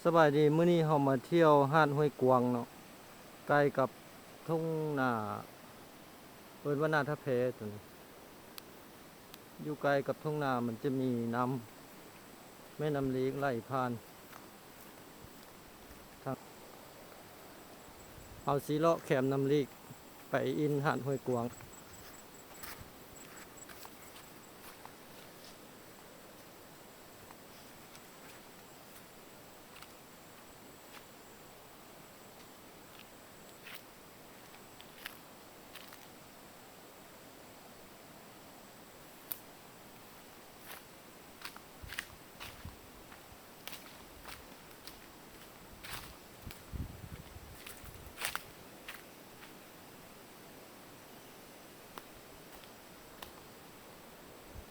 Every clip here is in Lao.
ສະບາຍດີ, ມື້ນີ້ເຮົາມາທ່ຽວຫາດຫ້ວຍກວາງເນາະ, ໃກ້ກັບທົ່ງນາ ເອີ້ນວ່ານາທ່າແພຕົວນີ້. ຢູ່ໃກ້ກັບທົ່ງນາ ມັນຈະມີນ້ຳ ແມ່ນ້ຳລີກໄຫຼຜ່ານ. ເຮົາຊິເລາະແຄມນ້ຳລີກໄປອິນຫາດຫ້ວຍກວາງ.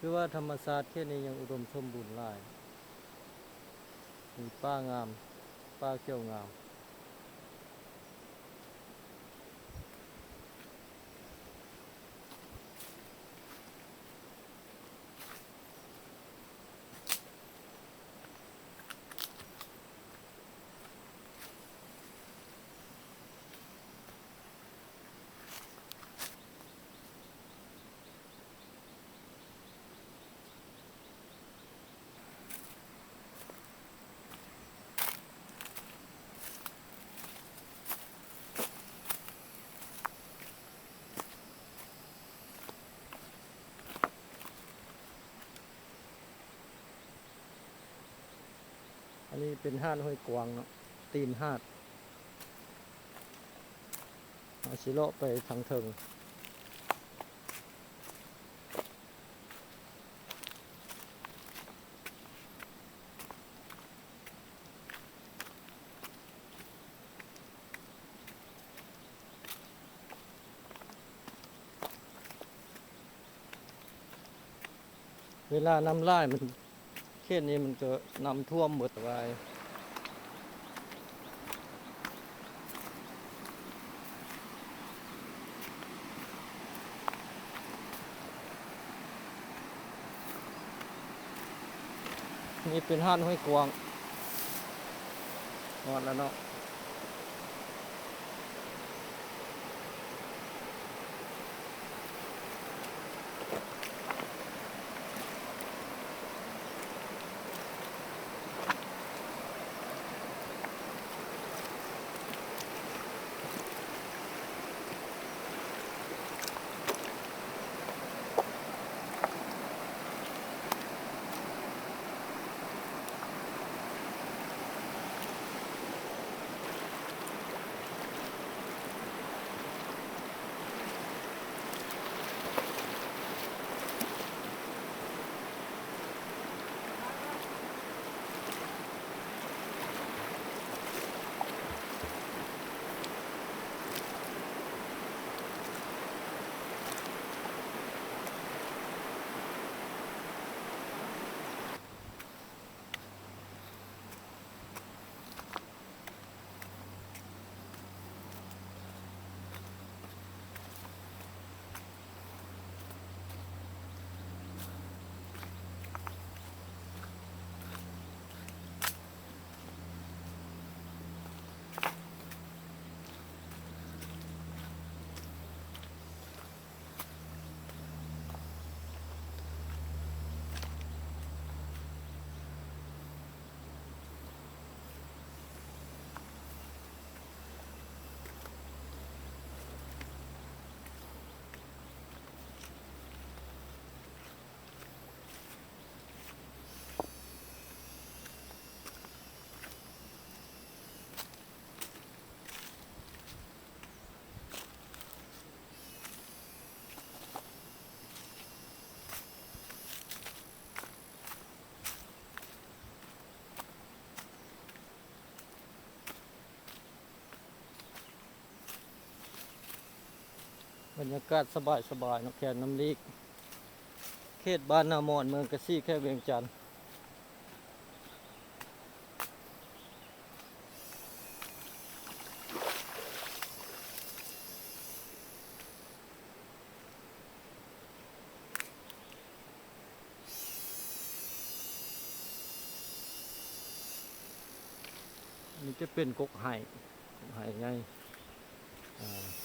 ຄືວ່າທຳມະຊາດເຂດນີ້ຍັງອຸດົມສົມບູນຫຼາຍ, ມີປ່າງາມ, ປ່າຂຽວງາມ. ອັນນີ້ເປັນຫາດຫ້ວຍກວາງເນາະ, ຕີນຫາດ. ເຮົາຊິເລາະໄປທາງເທິງ. ເວລານ້ຳຫຼາຍມັນ ເຂດນີ້ມັນກໍນ້ຳຖ້ວມໝົດວາຍ. ນີ້ເປັນຫາດຫ້ວຍກວາງ. ຮອດແລ້ວເນາະ. ບັນຍາກາດສະບາຍໆເນາະ ແຄມນ້ຳລີກ ເຂດບ້ານນາມອນ ເມືອງກະສີ ແຂວງວຽງຈັນ. ນີ້ຈະເປັນກົກໄຮ້ ກົກໄຮ້ໃຫຍ່ ອ່າ